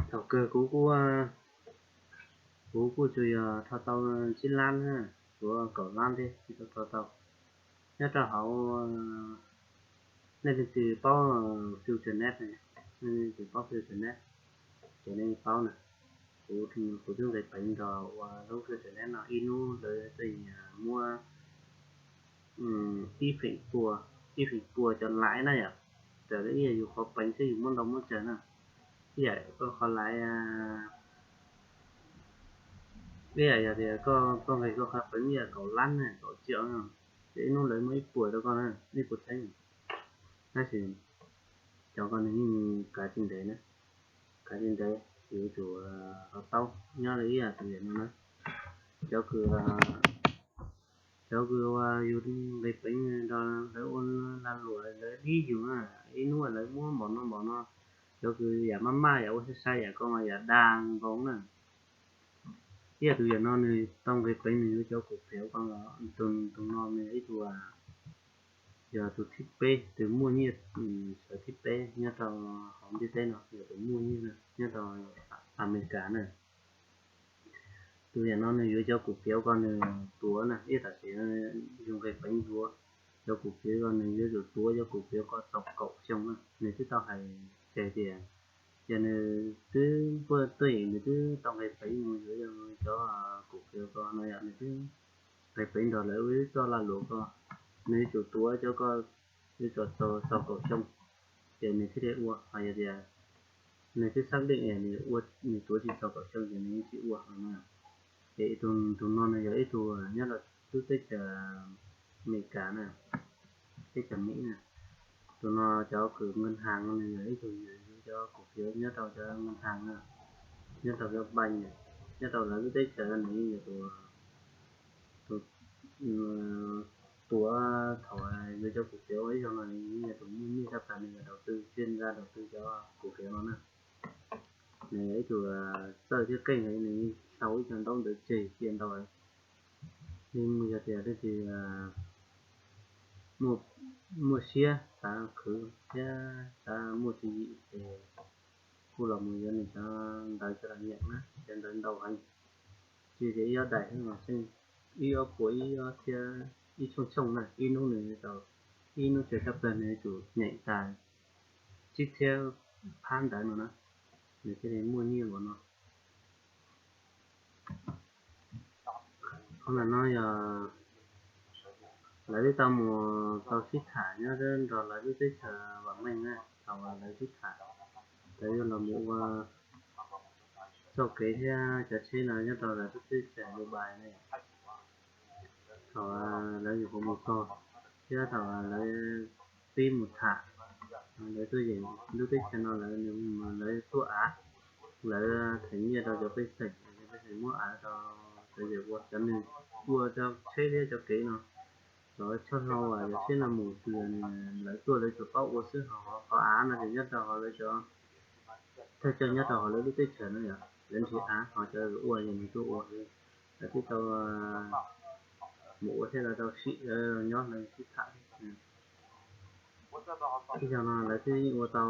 Thaum kawg kuv kuj, kuv kuj tsuas yog rho tau tsib lab na, tshuav kaum lab thiab tsis tau rho tau. Nyob rau hauv, nej leej twg paub Futurenet, nej leej twg paub Futurenet, ces nej paub na. Kuv, kuv twb nqis peev nrog ua lub Futurenet no ib hnub lawv txawj muab ib feem pua, ib feem pua cov laiv na yom, raws li ib yam yus qhov peev xwb yus muab ntau muab tsawg na. Ib yam koj qhov laiv, ib yam yog tias koj, koj nqis koj qhov peev ib yam kaum lab na, kaum tsiaum, ces ib hnub lawv muab ib puas rau koj na, ib puas theeb. Tab sis cov ko nws yeej kav tsis ntev na, kav tsis ntev, yus yuav tsum ho taub nyob li ib yam tus yam no na. Cov kws, cov kws uas yus nqis peev nrog lawv ua lag luam lawv dib yus na, ib hnub lawv muab npaum no npaum no, cov kws yam maj maj yam ua sai sai yam ko mas yam dag nkoos na. Ib yam tus yam no nws tau nqis peev nws yuav cov kws phiav ko los tus, tus no nws yog ib tug, yog tus thib peb, tus muaj nyiaj sawv thib peb nyob rau hauv ntiaj teb no, yog tus muaj nyiaj nyob rau Amelikas na. Tus yam no nws yuav cov kws phiav ko nws tuav na, ib tam sim yus nqis peev yuav cov kws phiav ko nws yuav tsum tuav cov kws phiav ko txaus kaum xyoo na. Nws twb tau hais tseg tias yog nws twb npuaj tuaj yeem nws twb tau nqis peev mus yuav cov kws phiav ko no yom, nws twb nqis peev nrog lawv ua ib txoj lag luam ko, nws yuav tsum tuav cov ko, yuav tsum txaus kaum xyoo ces nws thiaj li ua. Ho yog tias nws twb xab deej nws ua, nws tuav tsis txaus kaum xyoo ces nws yeej tsis ua no na. Ces tus, tus no nws yog ib tug nyob rau lub teb chaws Amelikas na, teb chaws Mib na. Tus no cov kws nkees haas nws yog ib tug yuav cov kws phiav nyob rau cov nkees haas na, nyob rau cov bank, nyob rau lawv lub teb chaws nws yeej yog tus, tus tuav thaum yuav cov kws phiav ua ib zaug no nws yeej yog tus muaj nyiaj tshaj plaws, nws yog daus tw, tsiaj ntsa daus tw cov kws phiav no na. Nws yog ib tug txawj thiab keej heev, nws sau ib co ntaub ntawv tseg cia ntau. Yeej muaj yog tias leej twg muaj siab xav khwv thiab xav muaj tswv yim ces kuj los mus yuav nws cov ntawv coj los nyeem na, cov ntawv ntau heev. Tsis tias ib ob daim xwb mas xeeb, ib ob puas ib ob txhiab ib tshooj tshooj na, ib hnub nws tau, ib hnub tsawg tshaj plaws nws yuav tsum nyeem tag tsib txhiab phab ntawv no na, nws thiaj li muaj nyiaj npaum no. Qhov ntawm no yog lawv twb tau mus tau sib tham nyob nrog lawv lub teb chaws vam meej na, thaum uas lawv sib tham, lawv yuav los mus ua txoj kev thiab cov tsheb no nyob rau lawv lub teb chaws Dubai ne. Thaum lawv nyuam qhuav mus txog thiab thaum lawv pib mus tham, lawv tuaj yeem lub teb chaws no lawv, lawv tuaj av, lawv them nyiaj rau cov pej xeem, cov pej xeem muab av rau cov yawm ua, cov nws ua cov tsheb thiab cov kev no, cov choj hlau uas cov tsheb no mus xwb, lawv tuaj lawv tsuas paub ua xwb, ho qhov av no ces nyob rau hauv lawv cov thawj coj nyob rau hauv lawv lub teb chaws no yom, lawv nrhiav av ho cov ua ces nws tuaj ua, lawv twb tau mus ua thiab lawv tau sim nyob lawv sib tham. Ib zaug no lawv twb yeej ua tau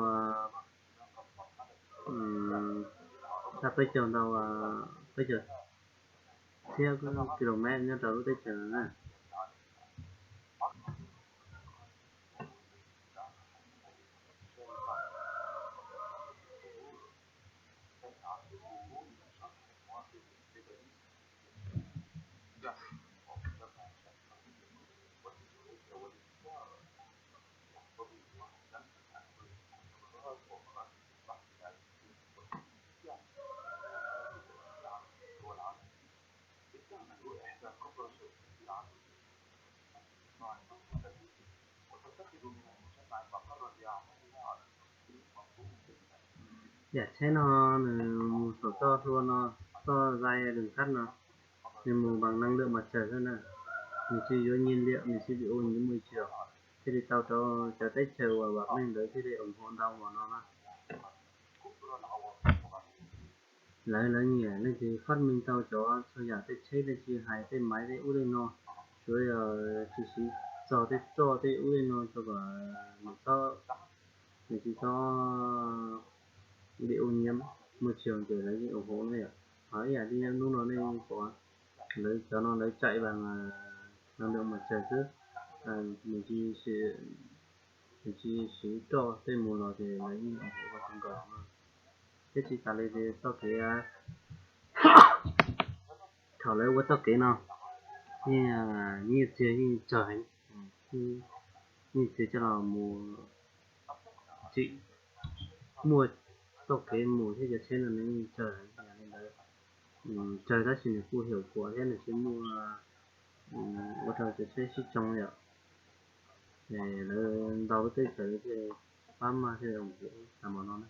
txog peb caug ntau, peb caug txhiab kilomev nyob rau lub teb chaws no na. Yam tsheb no nws mus saum txoj hlua no, txoj zais lwm kab no, nws mus bằng năng lượng mặt trời xwb na, nws tsis yuav nhiệt điện, nws tsis ua nhiệt muaj tsis, thiaj li tau rau cov teb chaws uas vam meej ntawd thiaj li ủng hộ ntau npaum no na. Lawv, lawv nyiam leej twg phát minh tau cov txhua yam tej tsheb tej tsis hais tej maiv tej ub tej no, tsuav yog tsis siv txog tej txoj tej ub tej no rau kom nws txhob, nws tsis txhob bị ô nhiễm. muaj tsis ces lawv yeej ua hauv na yom. Ho ib yam li hnub no nej pom lawv cov no lawv tsaim vas no lawv mas tsawg xwb, nws tsis, nws tsis siv roj tej mus los ces lawv yeej ua hauv ua tau nkaus no. Thiab tsis tas li ces txoj kev, thaum lawv ua txoj kev no, nyiaj txiag yeej tsawg heev, nyiaj txiag coj los mus tsim muaj txoj kev mus thiab cov tsheb no nws yeej tsawg heev. Yog li ntawd, tsawg tab sis nws kuj heuc kuam thiab nws tsis muaj ua rau cov tsheb sib tsoo yom. Lawv ntau lub teb chaws thiaj pab maj thiaj zoo ua tas mos no na.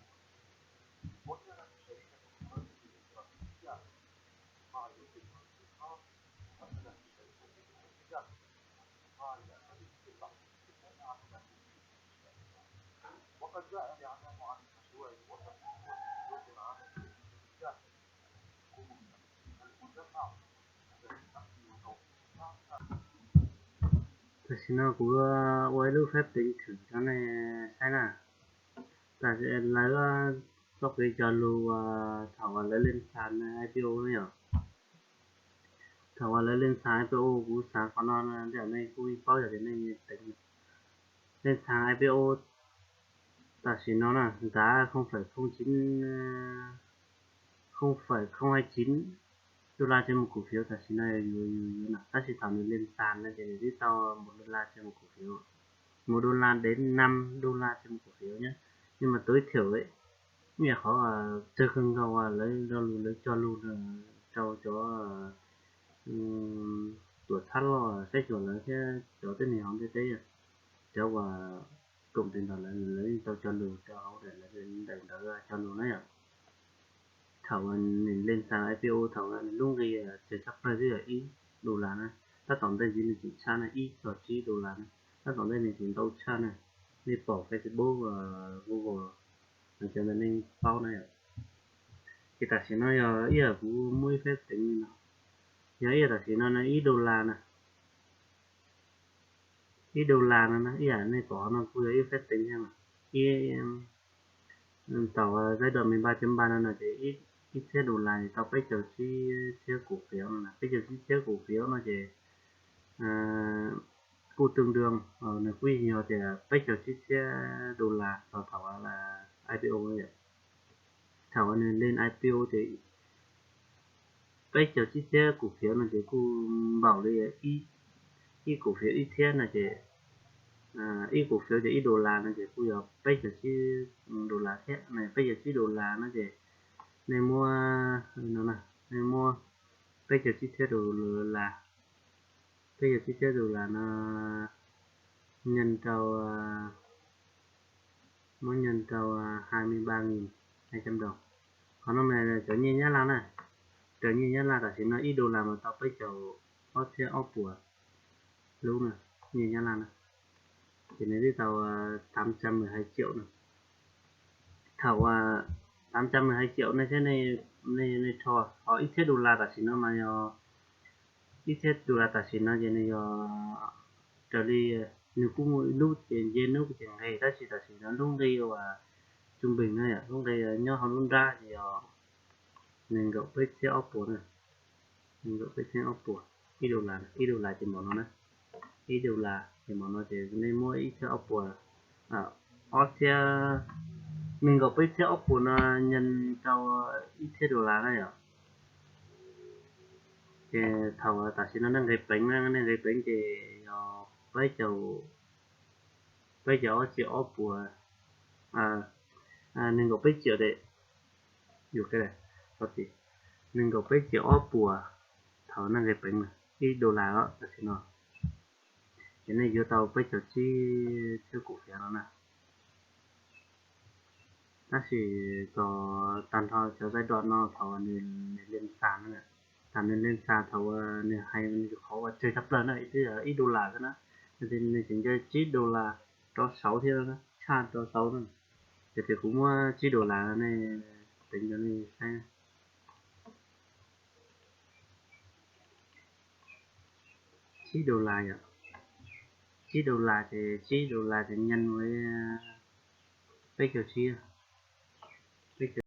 Tam sim no kuv ua ib lub phab teev thwm rau nej saib na. Tam sim lawv txoj kev cog lus uas thaum uas lawv leej xas I P O na yom. Thaum uas lawv leej xas I P O kuv xav qhov no ntawm nej kuj yeej paub yog tias nej teev leej xas I P O tam sim no na, ntav không phẩy không chín, không phẩy không hai chín đô la trên một cổ phiếu tam sim no yus yus yus na, tab sis thaum nws leej xas no ces nws twb tau một đô la trên một cổ phiếu, một đô la đến năm đô la trên một cổ phiếu nhé. Nhưng mà tối thiểu ấy, ib yam qhov tsawg kawg nkaus uas lawv lo lus lawv cog lus rau cov tuam txhab loj saib xyuas lawv thiab cov tib neeg hauv ntiaj teb, cov uas koom tes nrog lawv, lawv yeej tau cog lus rau hauv ntawm ntawd cog lus na yom. Thaum nws leej xas I P O thaum nws lub nqi tsawg tshaj plaws twb yog ib đô la na, tab tom ntej ntxiv nws tseem tshaj na ib txog tsib đô la na, tab tom ntej nws tseem ntau tshaj na. Nej pom Facebook, Google, cov ntawd nej paub na yom. Ces tam sim no yog ib yam kuv muaj ib phab teev li no, yog ib yam tam sim no no ib đô la na, ib đô la no na, ib yam nej pom no kuj yog ib phab teev thiab mas ib tau giai đoạn mười ba chấm ba no no ces ib txhiab đô la tau peb caug tsib txhiab cổ phiếu no, peb caug tsib txhiab cổ phiếu no ces kuj tương đương, nws kuj yog tias peb caug tsib txhiab đô la tau thaum I P O. Thaum nws leej I P O ces peb caug tsib txhiab cổ phiếu no ces kuj npaum li ib cổ phiếu ib txhiab no ces ib cổ phiếu ces ib đô la no ces kuj yog peb caug tsib đô la thiab. Peb caug tsib đô la no ces nej muab, no, nej muab peb caug tsib txhiab đô la, peb caug tsib txhiab đô la no nhân rau, muab nhân rau hai mươi ba nghìn hai trăm đồng. Qhov no mas cov nyiaj Nyab Laj na, cov nyiaj Nyab Laj tam sim no ib đô la mas tau peb caug ob txhiab ob puas lub na, nyiaj Nyab Laj na, ces nws twb tau tám trăm mười hai triệu no. Thaum tám trăm mười hai triệu no thiab, nej rho, ho ib txhiab đô la tam sim no mas yog, ib txhiab đô la tam sim no ces nws yog raws li nws kuj muaj ib lub ces nce nub ces nqis, tab sis tam sim no lub nqi uas trung bình na, lub nqi nyob hauv lub nrab ces yog nees nkaum peb txhiab ob puas na, nees nkaum peb txhiab ob puas, ib đô la, ib đô la ces npaum no na, ib đô la ces npaum no ces nej muab ib txhiab ob puas, ob txhiab, nees nkaum peb txhiab ob puas no nhân rau ib txhiab đô la na yom. Ces thaum tam sim no nej nqis pleev na, nej nqis pleev ces yog peb caug, peb caug ob txhiab ob puas, nees nkaum peb triệu, yus, nees nkaum peb triệu ob puas thaum nej nqis pleev na, ib đô la tam sim no ces nej yuav tau peb caug tsib txhiab cổ phiếu no na. Tab sis txog tag nrho cov giai đoạn no thaum nws leej xas na, thaum nws leej xas thaum nws hais nws qhov uas tsawg tshaj plaws na twb yog ib đô la xwb na, nws tseem nce tsib đô la rov saud thiab na, tshaj rov saud na. Ces tias kuv muab tsib đô la nej teev rau nej saib. Tsib đô la yom, tsib đô la ces tsib đô la ces nhân với peb caug tsib, peb caug